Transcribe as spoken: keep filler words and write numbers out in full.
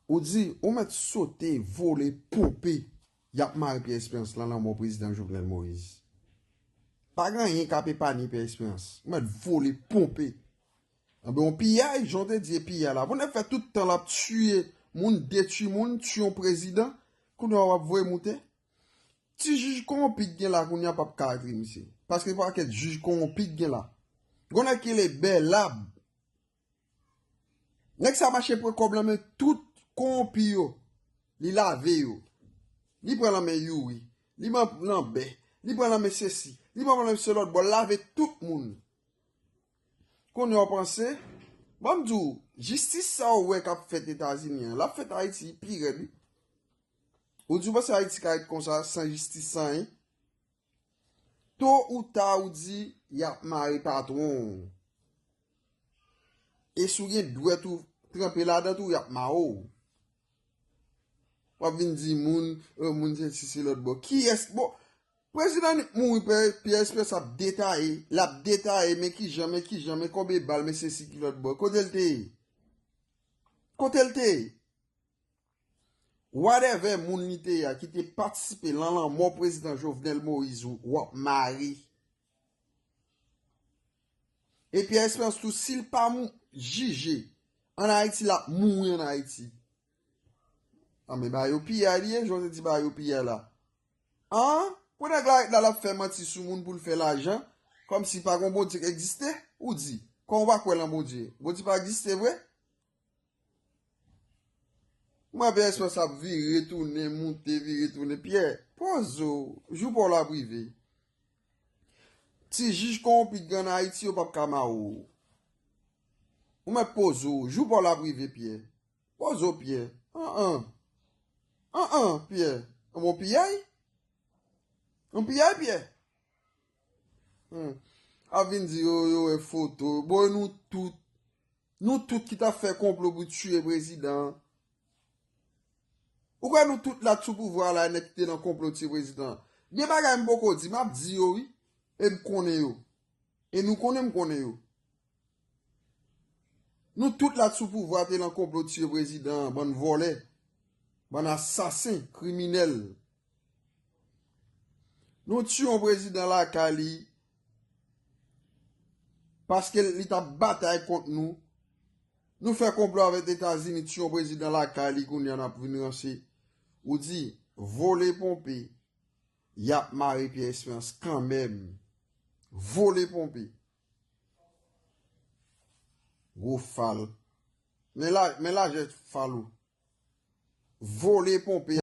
Ou di, ou mèt sote, vole, ponpe. Y ap mare Pierre Espérance lan lanmò prezidan Jovenel Moïse. Pa gen anyen k ap epanye Pierre Espérance. Ou mèt vole, ponpe. Anben, yon piyay, jan w te di, e piyay la. Pou nèg fè tout tan l ap tiye moun, detwi moun, tiye yon prezidan, kounye a w ap voye moute. Ti jij kowonpi k gen la kounye a p ap ka retire misye. Paske pakèt jij kowonpi k gen la. Gon nèg ki rele Bèlab. Nèg sa mache pran kòb nan men tout kowonpi yo. Li lave yo. Li pran nan men Youri. Li pran nan Bè. Li pran nan men sesi. Li pran nan men se lòt bò. L lave tout moun. Kounye a w panse, ban m di w, jistis sa w wè k ap fèt Etazini an, l ap fèt Ayiti pi rèd, wi. Ou di w panse Ayiti ka ret konsa, san jistis, san anyen? To ou ta, ou di, y ap mare patwon w. E si w gen dwèt ou tranpe ladan tou, y ap mare w. W ap vin di moun, e, moun se si se lòt bò. Kiyès? Bon, prezidan Nick mouri, Pè-, Pierre Espérance ap detaye, l ap detaye, men kijan, men kijan, men konbyen bal, men se si ki lòt bò. Kote l te ye? Kote l te ye? Whatever moun li te ye a, ki te patisipe lan lanmò prezidan Jovenel Moïse, w ap mare. E Pierre Espérance tou, si l pa mou-, jije ann Ayiti, l ap mouri ann Ayiti. Anben, ba yo piyay li ye, jan w te di ba yo piyay la. An? Pou nèg la ret la, l ap fè manti sou moun pou l fè lajan, kòmsi pa gon Bondye k egziste, ou di, kòman w pa kwè lan Bondye? Bondye pa egziste vre? Mwen, Pierre Espérance ap vire tounen, moute, vire tounen. Pierre, poze w, jou pa w la ap rive. Ti jij kowonpi k gen ann Ayiti, yo p ap ka mare w. Ou mèt poze w, jou pa w la ap rive, Pierre. Poze w, Pierre. An an. An an, Pierre. An bon piyay? Yon piyay, Pierre? Hmm. Ap vin di yo, yo wè foto. Bon, nou tout, nou tout ki t ap fè konplo pou tiye prezidan an. Ou kwè nou tout la t sou pouvwa la, nèg ki te nan konplo tiye prezidan an? Gen bagay m poko di, m ap di yo, wi. E m konnen yo. E nou konnen m konnen yo. Nou tout la t sou pouvwa te nan konplo tiye prezidan an, bann vòlè, bann asasen, kriminèl. Nou tiye yon prezidan lakay li, paske li t ap batay kont nou. Nou fè konplo avèk Etazini, tiye yon prezidan lakay li, kounye a n ap vin ranse. Ou di, vole ponpe, y ap mare Pierre Espérance kanmenm. Vole ponpe. Gwo fal. Men la, men lajè fal ou. Vole ponpe.